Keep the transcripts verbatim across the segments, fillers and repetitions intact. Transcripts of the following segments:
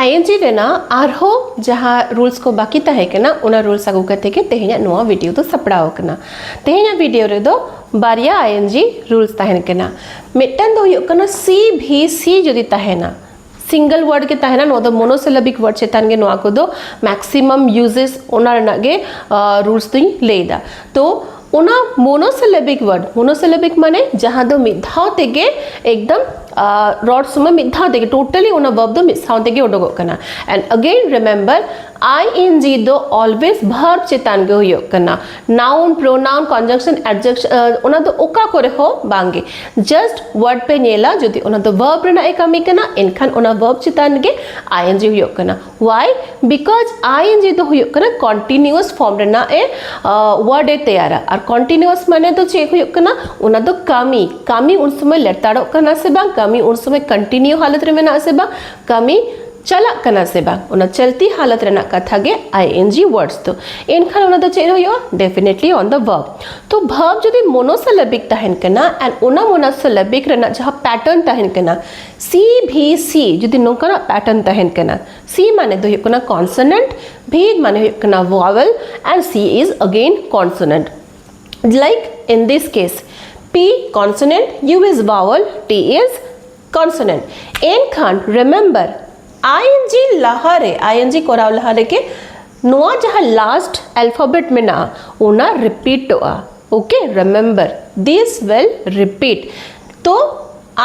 ᱟᱭ ᱮᱱ ᱡᱤ ᱨᱮᱱᱟᱜ ᱟᱨᱦᱚᱸ ᱡᱟᱦᱟᱸ ᱨᱩᱞᱥ ᱠᱚ ᱵᱟᱹᱠᱤ ᱛᱟᱦᱮᱸ ᱠᱟᱱᱟ, ᱚᱱᱟ ᱨᱩᱞᱥ ᱟᱹᱜᱩ ᱠᱟᱛᱮ ᱜᱮ ᱛᱮᱦᱮᱧᱟᱜ ᱱᱚᱣᱟ ᱵᱷᱤᱰᱤᱭᱳ ᱫᱚ ᱥᱟᱯᱲᱟᱣ ᱟᱠᱟᱱᱟ᱾ ᱛᱮᱦᱮᱧᱟᱜ ᱵᱷᱤᱰᱤᱭᱳ ᱨᱮᱫᱚ ᱵᱟᱨᱭᱟ ᱟᱭ ᱮᱱ ᱡᱤ ᱨᱩᱞᱥ ᱛᱟᱦᱮᱱ ᱠᱟᱱᱟ᱾ ᱢᱤᱫᱴᱟᱝ ᱫᱚ ᱦᱩᱭᱩᱜ ᱠᱟᱱᱟ ᱥᱤ ᱵᱷᱤ ᱥᱤ ᱡᱩᱫᱤ ᱛᱟᱦᱮᱱᱟ, ᱥᱤᱝᱜᱮᱞ ᱣᱟᱨᱰ ᱜᱮ ᱛᱟᱦᱮᱱᱟ, ᱱᱚᱣᱟ ᱫᱚ ᱢᱳᱱᱳᱥᱤᱞᱮᱵᱤᱠ ᱣᱟᱨᱰ ᱪᱮᱛᱟᱱ ᱜᱮ ᱱᱚᱣᱟ ᱠᱚᱫᱚ ᱢᱮᱠᱥᱤᱢᱟᱢ ᱭᱩᱡᱮᱥ, ᱚᱱᱟ ᱨᱮᱱᱟᱜ ᱜᱮ ᱨᱩᱞᱥ ᱫᱚᱧ ᱞᱟᱹᱭᱫᱟ᱾ ᱛᱚ ᱚᱱᱟ ᱢᱳᱱᱳᱥᱤᱞᱮᱵᱤᱠ ᱣᱟᱨᱰ, ᱢᱳᱱᱳᱥᱤᱞᱮᱵᱤᱠ ᱢᱟᱱᱮ ᱡᱟᱦᱟᱸ ᱫᱚ ᱢᱤᱫ ᱫᱷᱟᱣ ᱛᱮᱜᱮ ᱮᱠᱫᱚᱢ ᱨᱚᱲ ᱥᱚᱢᱚᱭ ᱢᱤᱫ ᱫᱷᱟᱣ ᱛᱮᱜᱮ ᱴᱳᱴᱟᱞᱤ ᱚᱱᱟ ᱵᱷᱟᱨᱵ ᱫᱚ ᱢᱤᱫ ᱥᱟᱶ ᱛᱮᱜᱮ ᱩᱰᱩᱠᱚᱜ ᱠᱟᱱᱟ᱾ And again remember, ᱟᱭ ᱮᱱ ᱡᱤ ᱫᱚ ᱚᱞᱣᱮᱡ ᱵᱷᱟᱨᱵ ᱪᱮᱛᱟᱱ ᱜᱮ ᱦᱩᱭᱩᱜ ᱠᱟᱱᱟ, ᱱᱟᱣᱩᱱ, ᱯᱨᱳᱱᱟᱣᱩᱱ, ᱠᱚᱱᱡᱟᱝᱥᱚᱱ, ᱮᱰᱡᱮᱠᱥᱚᱱ, ᱚᱱᱟ ᱫᱚ ᱚᱠᱟ ᱠᱚᱨᱮ ᱦᱚᱸ ᱵᱟᱝᱜᱮ᱾ ᱡᱟᱥᱴ ᱣᱟᱨᱰ ᱯᱮ ᱧᱮᱞᱟ, ᱡᱩᱫᱤ ᱚᱱᱟ ᱫᱚ ᱵᱷᱟᱨᱵ ᱨᱮᱱᱟᱜ ᱮ ᱠᱟᱹᱢᱤ ᱠᱟᱱᱟ, ᱮᱱᱠᱷᱟᱱ ᱚᱱᱟ ᱵᱷᱟᱨᱵ ᱪᱮᱛᱟᱱ ᱜᱮ ᱟᱭ ᱮᱱ ᱡᱤ ᱦᱩᱭᱩᱜ ᱠᱟᱱᱟ᱾ Why? Because ᱟᱭ ᱮᱱ ᱡᱤ ᱫᱚ ᱦᱩᱭᱩᱜ ᱠᱟᱱᱟ ᱠᱚᱱᱴᱤᱱᱤᱭᱩᱣᱟᱥ ᱯᱷᱚᱨᱢ ᱨᱮᱱᱟᱜ ᱮ ᱣᱟᱨᱰ ᱮ ᱛᱮᱭᱟᱨᱟ᱾ ᱟᱨ ᱠᱚᱱᱴᱤᱱᱤᱭᱩᱣᱟᱥ ᱢᱟᱱᱮ ᱫᱚ ᱪᱮᱫ ᱦᱩᱭᱩᱜ ᱠᱟᱱᱟ? ᱚᱱᱟ ᱫᱚ ᱠᱟᱹᱢᱤ, ᱠᱟᱹᱢᱤ ᱩᱱ ᱥᱚᱢᱚᱭ ᱞᱮᱛᱟᱲᱚᱜ ᱠᱟᱱᱟ ᱥᱮ ᱵᱟᱝ, ᱠᱟᱹᱢᱤ ᱩᱱ ᱥᱚᱢᱚᱭ ᱠᱚᱱᱴᱤᱱᱤᱭᱩ ᱦᱟᱞᱚᱛ ᱨᱮ ᱢᱮᱱᱟᱜᱼᱟ ᱥᱮ ᱵᱟᱝ, ᱠᱟᱹᱢᱤ ᱪᱟᱞᱟᱜ ᱠᱟᱱᱟ ᱥᱮ ᱵᱟᱝ, ᱚᱱᱟ ᱪᱚᱞᱛᱤ ᱦᱟᱞᱚᱛ ᱨᱮᱱᱟᱜ ᱠᱟᱛᱷᱟ ᱜᱮ ᱟᱭ ᱮᱱ ᱡᱤ ᱣᱟᱨᱰᱥ ᱫᱚ᱾ ᱮᱱᱠᱷᱟᱱ ᱚᱱᱟ ᱫᱚ ᱪᱮᱫ ᱦᱩᱭᱩᱜᱼᱟ? Definitely on the verb. ᱛᱚ ᱵᱷᱟᱨᱵ ᱡᱩᱫᱤ ᱢᱳᱱᱳᱥᱤᱞᱮᱵᱤᱠ ᱛᱟᱦᱮᱱ ᱠᱟᱱᱟ and ᱚᱱᱟ ᱢᱳᱱᱳᱥᱤᱞᱮᱵᱤᱠ ᱨᱮᱱᱟᱜ ᱡᱟᱦᱟᱸ ᱯᱮᱴᱟᱨᱱ ᱛᱟᱦᱮᱱ ᱠᱟᱱᱟ, ᱥᱤ ᱵᱷᱤ ᱥᱤ, ᱡᱩᱫᱤ ᱱᱚᱝᱠᱟᱱᱟᱜ ᱯᱮᱴᱟᱨᱱ ᱛᱟᱦᱮᱱ ᱠᱟᱱᱟ, ᱥᱤ ᱢᱟᱱᱮ ᱫᱚ ᱦᱩᱭᱩᱜ ᱠᱟᱱᱟ ᱠᱚᱱᱥᱚᱱᱮᱱᱴ, ᱵᱷᱤ ᱢᱟᱱᱮ ᱦᱩᱭᱩᱜ ᱠᱟᱱᱟ vowel, and C is again consonant. Like in this case, P consonant, U is vowel, T is consonant. ᱮᱱᱠᱷᱟᱱ remember, ᱟᱭ ᱮᱱ ᱡᱤ ᱞᱟᱦᱟᱨᱮ, ᱟᱭ ᱮᱱ ᱡᱤ ᱠᱚᱨᱟᱣ ᱞᱟᱦᱟ ᱨᱮᱜᱮ ᱱᱚᱣᱟ ᱡᱟᱦᱟᱸ ᱞᱟᱥᱴ ᱟᱞᱯᱷᱟᱵᱮᱴ ᱢᱮᱱᱟᱜᱼᱟ, ᱚᱱᱟ ᱨᱤᱯᱤᱴᱚᱜᱼᱟ᱾ Okay, remember, this will repeat. ᱛᱚ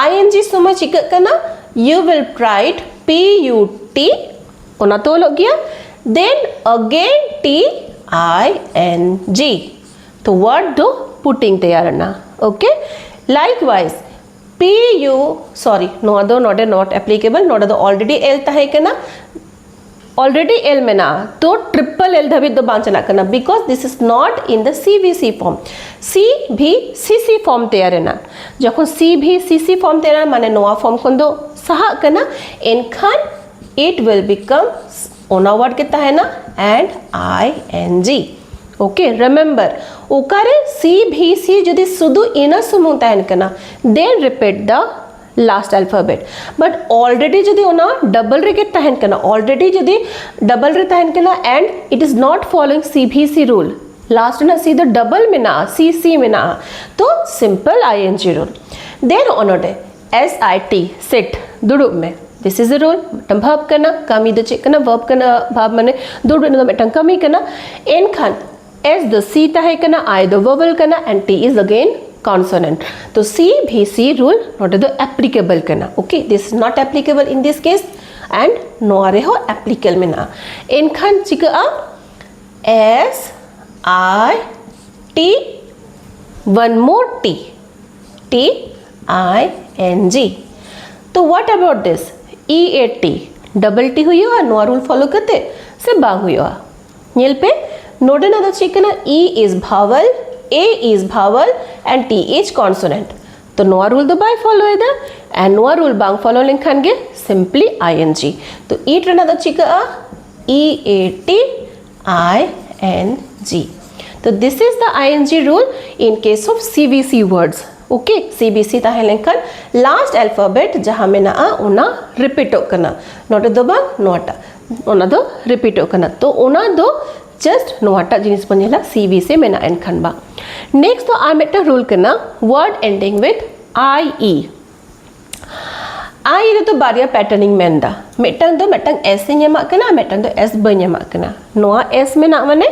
ᱟᱭ ᱮᱱ ᱡᱤ ᱥᱚᱢᱚᱭ ᱪᱤᱠᱟᱹᱜ ᱠᱟᱱᱟ? You will write P U T, ᱚᱱᱟ ᱛᱚ ᱚᱞᱚᱜ ᱜᱮᱭᱟ, then again T I N G. ᱛᱚ ᱣᱟᱨᱰ ᱫᱚ ᱯᱩᱴᱤᱝ ᱛᱮᱭᱟᱨ ᱮᱱᱟ᱾ Okay, likewise P U, sorry, ᱱᱚᱣᱟ ᱫᱚ ᱱᱚᱰᱮ not applicable, ᱱᱚᱰᱮ ᱫᱚ already L ᱛᱟᱦᱮᱸ ᱠᱟᱱᱟ, already L ᱢᱮᱱᱟᱜᱼᱟ, ᱛᱚ triple L ᱫᱷᱟᱹᱵᱤᱡ ᱫᱚ ᱵᱟᱝ ᱪᱟᱞᱟᱜ ᱠᱟᱱᱟ, because this is not in the C V C form. C V C C form ᱛᱮᱭᱟᱨ ᱮᱱᱟ᱾ ᱡᱚᱠᱷᱚᱱ C V C C form ᱛᱮᱭᱟᱨ ᱮᱱᱟ, ᱢᱟᱱᱮ ᱱᱚᱣᱟ ᱯᱷᱚᱨᱢ ᱠᱷᱚᱱ ᱫᱚ ᱥᱟᱦᱟᱜ ᱠᱟᱱᱟ, ᱮᱱᱠᱷᱟᱱ it will become ᱚᱱᱟ ᱣᱟᱨᱰ ᱜᱮ ᱛᱟᱦᱮᱱᱟ and I N G. Okay, remember, ᱚᱠᱟᱨᱮ C V C ᱡᱩᱫᱤ ᱥᱩᱫᱷᱩ ᱤᱱᱟᱹ ᱥᱩᱢᱩᱝ ᱛᱟᱦᱮᱱ ᱠᱟᱱᱟ, then repeat the last alphabet, but already ᱡᱩᱫᱤ ᱚᱱᱟ double ᱨᱮᱜᱮ ᱛᱟᱦᱮᱱ ᱠᱟᱱᱟ, already ᱡᱩᱫᱤ double ᱨᱮ ᱛᱟᱦᱮᱱ ᱠᱟᱱᱟ and it is not following C B C rule, last ᱨᱮᱱᱟᱜ C ᱫᱚ double ᱢᱮᱱᱟᱜᱼᱟ, C C ᱢᱮᱱᱟᱜᱼᱟ, ᱛᱚ simple I N G rule. Then ᱱᱚᱜᱼᱚ ᱱᱚᱰᱮ S I T, sit, ᱫᱩᱲᱩᱵ ᱢᱮ, this is a rule. ᱢᱤᱫᱴᱟᱝ verb ᱠᱟᱱᱟ, ᱠᱟᱹᱢᱤ ᱫᱚ ᱪᱮᱫ ᱠᱟᱱᱟ? Verb ᱠᱟᱱᱟ, verb ᱢᱟᱱᱮ ᱫᱩᱲᱩᱵ ᱨᱮᱱᱟᱜ ᱫᱚ ᱢᱤᱫᱴᱟᱝ ᱠᱟᱹᱢᱤ ᱠᱟᱱᱟ. ᱮᱱᱠᱷᱟᱱ S ᱫᱚ C ᱛᱟᱦᱮᱸ ᱠᱟᱱᱟ, I ᱫᱚ vowel ᱠᱟᱱᱟ and T is again consonant. ᱛᱚ C B C rule ᱱᱚᱰᱮ ᱫᱚ applicable ᱠᱟᱱᱟ. Okay, this is not applicable in this case and ᱱᱚᱣᱟ ᱨᱮᱦᱚᱸ applicable ᱢᱮᱱᱟᱜᱼᱟ. ᱮᱱᱠᱷᱟᱱ ᱪᱤᱠᱟᱹᱜᱼᱟ? S I T, one more T, T I N G. ᱛᱚ what about this? E A T, double T ᱦᱩᱭᱩᱜᱼᱟ ᱱᱚᱣᱟ rule follow ᱠᱟᱛᱮ ᱥᱮ ᱵᱟᱝ ᱦᱩᱭᱩᱜᱼᱟ? ᱧᱮᱞ ᱯᱮ, ᱱᱚᱰᱮᱱᱟᱜ ᱫᱚ ᱪᱮᱫ ᱠᱟᱱᱟ? E is vowel, A is vowel and T H consonant. ᱛᱚ ᱱᱚᱣᱟ rule ᱫᱚ ᱵᱟᱭ follow ᱮᱫᱟ, and ᱱᱚᱣᱟ rule ᱵᱟᱝ follow ᱞᱮᱱᱠᱷᱟᱱ ᱜᱮ simply I N G. ᱛᱚ it ᱨᱮᱱᱟᱜ ᱫᱚ ᱪᱤᱠᱟᱹᱜᱼᱟ? E A T I N G. ᱛᱚ this is the I N G rule in case of C B C words. Okay, C B C ᱛᱟᱦᱮᱸ ᱞᱮᱱᱠᱷᱟᱱ last alphabet ᱡᱟᱦᱟᱸ ᱢᱮᱱᱟᱜᱼᱟ ᱚᱱᱟ repeatᱚᱜ ᱠᱟᱱᱟ, ᱱᱚᱰᱮ ᱫᱚ ᱵᱟᱝ, ᱱᱚᱣᱟᱴᱟᱜ, ᱚᱱᱟ ᱫᱚ repeatᱚᱜ ᱠᱟᱱᱟ. ᱛᱚ ᱚᱱᱟ ᱫᱚ just ᱱᱚᱣᱟᱴᱟᱜ ᱡᱤᱱᱤᱥ ᱵᱚᱱ ᱧᱮᱞᱟ, C B C ᱢᱮᱱᱟᱜᱼᱟ ᱮᱱᱠᱷᱟᱱ ᱵᱟᱝ. Next ᱫᱚ ᱟᱨ ᱢᱤᱫᱴᱟᱝ rule ᱠᱟᱱᱟ, word ending with I E. I ᱨᱮᱫᱚ ᱵᱟᱨᱭᱟ pattern ᱤᱧ ᱢᱮᱱᱫᱟ, ᱢᱤᱫᱴᱟᱝ ᱫᱚ ᱢᱤᱫᱴᱟᱝ S ᱤᱧ ᱮᱢᱟᱜ ᱠᱟᱱᱟ, ᱢᱤᱫᱴᱟᱝ ᱫᱚ S ᱵᱟᱹᱧ ᱮᱢᱟᱜ ᱠᱟᱱᱟ. ᱱᱚᱣᱟ S ᱢᱮᱱᱟᱜ ᱢᱟᱱᱮ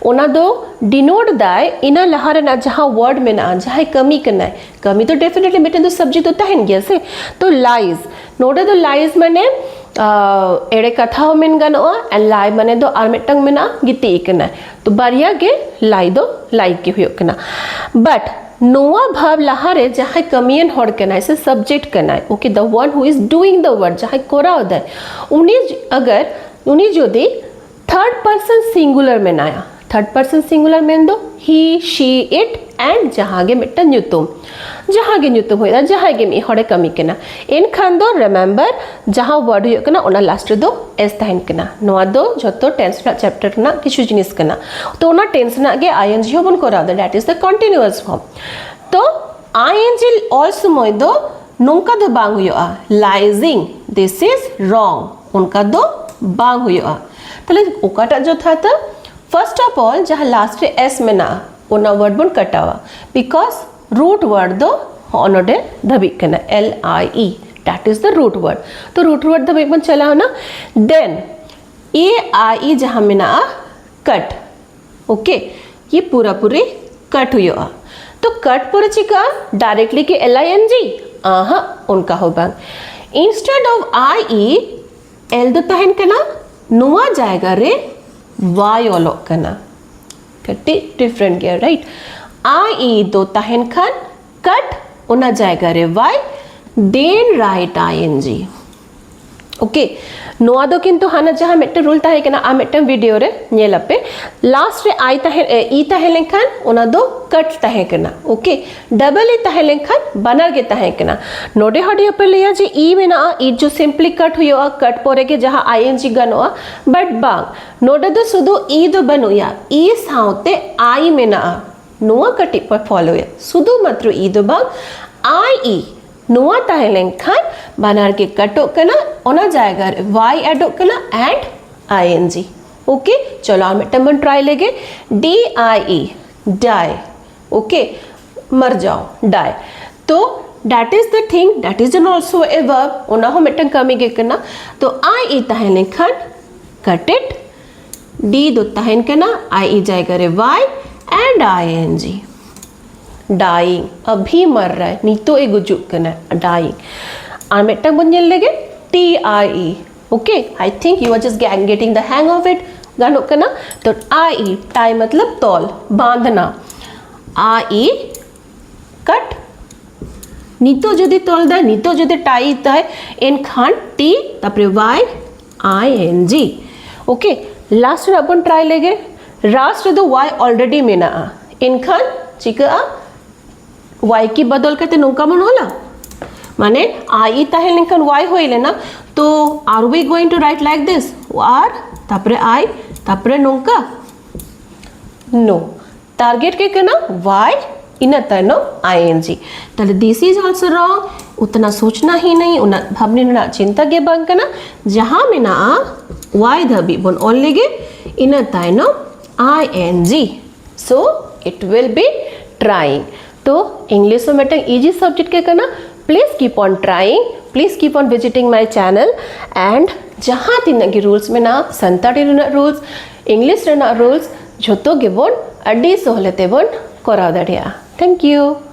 ᱚᱱᱟ ᱫᱚ denote ᱫᱟᱭ ᱤᱱᱟᱹ ᱞᱟᱦᱟ ᱨᱮᱱᱟᱜ ᱡᱟᱦᱟᱸ word ᱢᱮᱱᱟᱜᱼᱟ, ᱡᱟᱦᱟᱸᱭ ᱠᱟᱹᱢᱤ ᱠᱟᱱᱟᱭ, ᱠᱟᱹᱢᱤ ᱫᱚ definitely ᱢᱤᱫᱴᱮᱱ ᱫᱚ subject ᱫᱚ ᱛᱟᱦᱮᱱ ᱜᱮᱭᱟ ᱥᱮ. ᱛᱚ lies, ᱱᱚᱰᱮ ᱫᱚ lies ᱢᱟᱱᱮ ᱟᱸ, ᱮᱲᱮ ᱠᱟᱛᱷᱟ ᱦᱚᱸ ᱢᱮᱱ ᱜᱟᱱᱚᱜᱼᱟ, and lie ᱢᱟᱱᱮ ᱫᱚ ᱟᱨ ᱢᱤᱫᱴᱟᱝ ᱢᱮᱱᱟᱜᱼᱟ, ᱜᱤᱛᱤᱡ ᱟᱠᱟᱱᱟᱭ. ᱛᱚ ᱵᱟᱨᱭᱟ ᱜᱮ lie ᱫᱚ lie ᱜᱮ ᱦᱩᱭᱩᱜ ᱠᱟᱱᱟ. But ᱱᱚᱣᱟ verb ᱞᱟᱦᱟᱨᱮ ᱡᱟᱦᱟᱸᱭ ᱠᱟᱹᱢᱤᱭᱟᱱ ᱦᱚᱲ ᱠᱟᱱᱟᱭ ᱥᱮ subject ᱠᱟᱱᱟᱭ, okay, the one who is doing the work, ᱡᱟᱦᱟᱸᱭ ᱠᱚᱨᱟᱣ ᱫᱟᱭ, ᱩᱱᱤ ᱡ-, ᱟᱜᱟᱨ ᱩᱱᱤ ᱡᱩᱫᱤ third person singular ᱢᱮᱱᱟᱭᱟ, third person singular ᱢᱮᱱᱫᱚ he, she, it and ᱡᱟᱦᱟᱸ ᱜᱮ ᱢᱤᱫᱴᱟᱝ ᱧᱩᱛᱩᱢ, ᱡᱟᱦᱟᱸ ᱜᱮ ᱧᱩᱛᱩᱢ ᱦᱩᱭᱩᱜᱼᱟ, ᱡᱟᱦᱟᱸᱭ ᱜᱮ ᱢᱤᱫ ᱦᱚᱲᱮ ᱠᱟᱹᱢᱤ ᱠᱟᱱᱟ, ᱮᱱᱠᱷᱟᱱ ᱫᱚ remember ᱡᱟᱦᱟᱸ word ᱦᱩᱭᱩᱜ ᱠᱟᱱᱟ ᱚᱱᱟ last ᱨᱮᱫᱚ S ᱛᱟᱦᱮᱱ ᱠᱟᱱᱟ. ᱱᱚᱣᱟ ᱫᱚ ᱡᱷᱚᱛᱚ tense ᱨᱮᱱᱟᱜ chapter ᱨᱮᱱᱟᱜ ᱠᱤᱪᱷᱩ ᱡᱤᱱᱤᱥ ᱠᱟᱱᱟ. ᱛᱚ ᱚᱱᱟ tense ᱨᱮᱱᱟᱜ ᱜᱮ I N G ᱦᱚᱸᱵᱚᱱ ᱠᱚᱨᱟᱣ ᱮᱫᱟ, that is the continuous form. ᱛᱚ I N G all ᱥᱚᱢᱚᱭ ᱫᱚ ᱱᱚᱝᱠᱟ ᱫᱚ ᱵᱟᱝ ᱦᱩᱭᱩᱜᱼᱟ, ᱞᱟᱭᱡᱤᱝ, this is wrong, ᱚᱱᱠᱟ ᱫᱚ ᱵᱟᱝ ᱦᱩᱭᱩᱜᱼᱟ᱾ ᱛᱟᱦᱞᱮ ᱚᱠᱟᱴᱟᱜ ᱡᱚᱛᱷᱟᱛᱟ? First of all, ᱡᱟᱦᱟᱸ ᱞᱟᱥᱴ ᱨᱮ ᱮᱥ ᱢᱮᱱᱟᱜᱼᱟ, ᱚᱱᱟ ᱣᱟᱨᱰ ᱵᱚᱱ ᱠᱟᱴᱟᱣᱟ, because root word ᱫᱚ ᱦᱚᱸᱜᱼᱚ ᱱᱚᱰᱮ ᱫᱷᱟᱹᱵᱤᱡ ᱠᱟᱱᱟ, L I E, that is the root word. ᱛᱚ root word ᱫᱷᱟᱹᱵᱤᱡ ᱵᱚᱱ ᱪᱟᱞᱟᱣᱱᱟ, then A I E ᱡᱟᱦᱟᱸ ᱢᱮᱱᱟᱜᱼᱟ, cut. Okay, ये पूरा पूरी कट हुआ. तो कट पर चिका डायरेक्टली के एल आई एन जी? आहा, ᱚᱱᱠᱟ ᱦᱚᱸ ᱵᱟᱝ. Instead of I E, L ᱫᱚ ᱛᱟᱦᱮᱱ ᱠᱟᱱᱟ, ᱱᱚᱣᱟ ᱡᱟᱭᱜᱟ ᱨᱮ Y ᱚᱞᱚᱜ ᱠᱟᱱᱟ. ᱠᱟᱹᱴᱤᱡ ᱰᱤᱯᱷᱟᱨᱮᱱᱴ ᱜᱮᱭᱟ, ᱨᱟᱭᱤᱴ? I E ᱫᱚ ᱛᱟᱦᱮᱱ ᱠᱷᱟᱱ ᱠᱟᱴ, ᱚᱱᱟ ᱡᱟᱭᱜᱟ ᱨᱮ Y, then write I N G. Okay, ᱱᱚᱣᱟ ᱫᱚ ᱠᱤᱱᱛᱩ ᱦᱟᱱᱟ ᱡᱟᱦᱟᱸ ᱢᱤᱫᱴᱮᱱ ᱨᱩᱞ ᱛᱟᱦᱮᱸ ᱠᱟᱱᱟ, ᱟᱨ ᱢᱤᱫᱴᱮᱱ ᱵᱷᱤᱰᱤᱭᱳ ᱨᱮ ᱧᱮᱞ ᱟᱯᱮ, ᱞᱟᱥᱴ ᱨᱮ ᱟᱭ ᱛᱟᱦᱮᱸ, ᱮ, ᱤ ᱛᱟᱦᱮᱸ ᱞᱮᱱᱠᱷᱟᱱ ᱚᱱᱟ ᱫᱚ ᱠᱟᱴ ᱛᱟᱦᱮᱸ ᱠᱟᱱᱟ. Okay, ᱰᱚᱵᱚᱞ ᱤ ᱛᱟᱦᱮᱸ ᱞᱮᱱᱠᱷᱟᱱ ᱵᱟᱱᱟᱨ ᱜᱮ ᱛᱟᱦᱮᱸ ᱠᱟᱱᱟ. ᱱᱚᱰᱮ ᱦᱚᱸ ᱡᱩᱫᱤ ᱯᱮ ᱞᱟᱹᱭᱟ ᱡᱮ ᱤ ᱢᱮᱱᱟᱜᱼᱟ, ᱤ ᱡᱩ ᱥᱤᱢᱯᱞᱤ ᱠᱟᱴ ᱦᱩᱭᱩᱜᱼᱟ, ᱠᱟᱴ ᱯᱚᱨᱮ ᱜᱮ ᱡᱟᱦᱟᱸ I N G ᱜᱟᱱᱚᱜᱼᱟ, ᱵᱟᱴ ᱵᱟᱝ, ᱱᱚᱰᱮ ᱫᱚ ᱥᱩᱫᱷᱩ ᱤ ᱫᱚ ᱵᱟᱹᱱᱩᱜᱼᱟ, ᱤ ᱥᱟᱶᱛᱮ ᱟᱭ ᱢᱮᱱᱟᱜᱼᱟ. ᱱᱚᱣᱟ ᱠᱟᱹᱴᱤᱡ ᱯᱮ ᱯᱷᱚᱞᱳᱭᱟ, ᱥᱩᱫᱷᱩ ᱢᱟᱛᱨᱚ ᱤ ᱫᱚ ᱵᱟᱝ, ᱟᱭ ᱤ. ᱱᱚᱣᱟ ᱛᱟᱦᱮᱸ ᱞᱮᱱᱠᱷᱟᱱ ᱵᱟᱱᱟᱨ ᱜᱮ ᱠᱟᱴᱚᱜ ᱠᱟᱱᱟ, ᱚᱱᱟ ᱡᱟᱭᱜᱟ ᱨᱮ ᱣᱟᱭ ᱮᱰᱚᱜ ᱠᱟᱱᱟ and I N G. Okay, ᱪᱚᱞᱚ ᱟᱨ ᱢᱤᱫᱴᱟᱝ ᱵᱚᱱ ᱴᱨᱟᱭ ᱞᱮᱜᱮ, D I E, die. Okay, ᱢᱟᱨ ᱡᱟᱣ, die. ᱛᱚ that is the thing, that is an also a verb, ᱚᱱᱟ ᱦᱚᱸ ᱢᱤᱫᱴᱟᱝ ᱠᱟᱹᱢᱤ ᱜᱮ ᱠᱟᱱᱟ. ᱛᱚ I E ᱛᱟᱦᱮᱸ ᱞᱮᱱᱠᱷᱟᱱ cut it, D ᱫᱚ ᱛᱟᱦᱮᱱ ᱠᱟᱱᱟ, I E ᱡᱟᱭᱜᱟ ᱨᱮ Y and I N G. Dying, ᱟᱵᱷᱤ ᱢᱟᱨ ᱨᱟᱭ, ᱱᱤᱛᱚᱜ ᱮ ᱜᱩᱡᱩᱜ ᱠᱟᱱᱟ, dying. ᱟᱨ ᱢᱤᱫᱴᱟᱝ ᱵᱚᱱ ᱧᱮᱞ ᱞᱮᱜᱮ, T I E. Okay, I think you are just get- getting the hang of it. ᱜᱟᱱᱚᱜ ᱠᱟᱱᱟ. ᱛᱚ I E, tie ᱢᱚᱛᱞᱚᱵ ᱛᱚᱞ, ᱵᱟᱸᱫᱷᱱᱟ. I E cut. ᱱᱤᱛᱚᱜ ᱡᱩᱫᱤ ᱛᱚᱞ ᱫᱟᱭ, ᱱᱤᱛᱚᱜ ᱡᱩᱫᱤ tie ᱛᱟᱭ, ᱮᱱᱠᱷᱟᱱ T, ᱛᱟᱯᱚᱨᱮ Y, I N G. Okay, last ᱨᱮ ᱵᱚᱱ ᱴᱨᱟᱭ ᱞᱮᱜᱮ. ᱞᱟᱥᱴ ᱨᱮᱫᱚ Y already ᱢᱮᱱᱟᱜᱼᱟ, ᱮᱱᱠᱷᱟᱱ ᱪᱤᱠᱟᱹᱜᱼᱟ? Y ᱠᱤ ᱵᱚᱫᱚᱞ ᱠᱟᱛᱮ ᱱᱚᱝᱠᱟ ᱵᱚᱱ ᱚᱞᱟ? ᱢᱟᱱᱮ I E ᱛᱟᱦᱮᱸ ᱞᱮᱱᱠᱷᱟᱱ Y ᱦᱩᱭ ᱞᱮᱱᱟ. ᱛᱚ are we going to write like this? R, ᱛᱟᱯᱚᱨᱮ I, ᱛᱟᱯᱚᱨᱮ ᱱᱚᱝᱠᱟ? No. ᱴᱟᱨᱜᱮᱴ ᱜᱮ ᱠᱟᱱᱟ Y, ᱤᱱᱟᱹ ᱛᱟᱭᱱᱚᱢ I N G. ᱛᱟᱦᱞᱮ this is also wrong, ᱩᱛᱱᱟ ᱥᱳᱪᱱᱟ ᱦᱤ ᱱᱟᱦᱤ, ᱩᱱᱟᱹᱜ ᱵᱷᱟᱵᱽᱱᱤ ᱨᱮᱱᱟᱜ ᱪᱤᱱᱛᱟ ᱜᱮ ᱵᱟᱝ ᱠᱟᱱᱟ᱾ ᱡᱟᱦᱟᱸ ᱢᱮᱱᱟᱜᱼᱟ ᱣᱟᱭ ᱫᱷᱟᱹᱵᱤᱡ ᱵᱚᱱ ᱚᱞ ᱞᱮᱜᱮ, ᱤᱱᱟᱹ ᱛᱟᱭᱱᱚᱢ ᱟᱭ ᱮᱱ ᱡᱤ᱾ So it will be trying. ᱛᱚ ᱤᱝᱞᱤᱥ ᱦᱚᱸ ᱢᱤᱫᱴᱟᱝ ᱤᱡᱤ ᱥᱟᱵᱡᱮᱠᱴ ᱜᱮ ᱠᱟᱱᱟ᱾ Please keep on trying, please keep on visiting my channel, and ᱡᱟᱦᱟᱸ ᱛᱤᱱᱟᱹᱜ ᱜᱮ ᱨᱩᱞᱥ ᱢᱮᱱᱟᱜᱼᱟ, ᱥᱟᱱᱛᱟᱲᱤ ᱨᱮᱱᱟᱜ ᱨᱩᱞᱥ, ᱤᱝᱞᱤᱥ ᱨᱮᱱᱟᱜ ᱨᱩᱞᱥ, ᱡᱷᱚᱛᱚ ᱜᱮᱵᱚᱱ ᱟᱹᱰᱤ ᱥᱚᱦᱞᱮ ᱛᱮᱵᱚᱱ ᱠᱚᱨᱟᱣ ᱫᱟᱲᱮᱭᱟᱜᱼᱟ᱾ Thank you.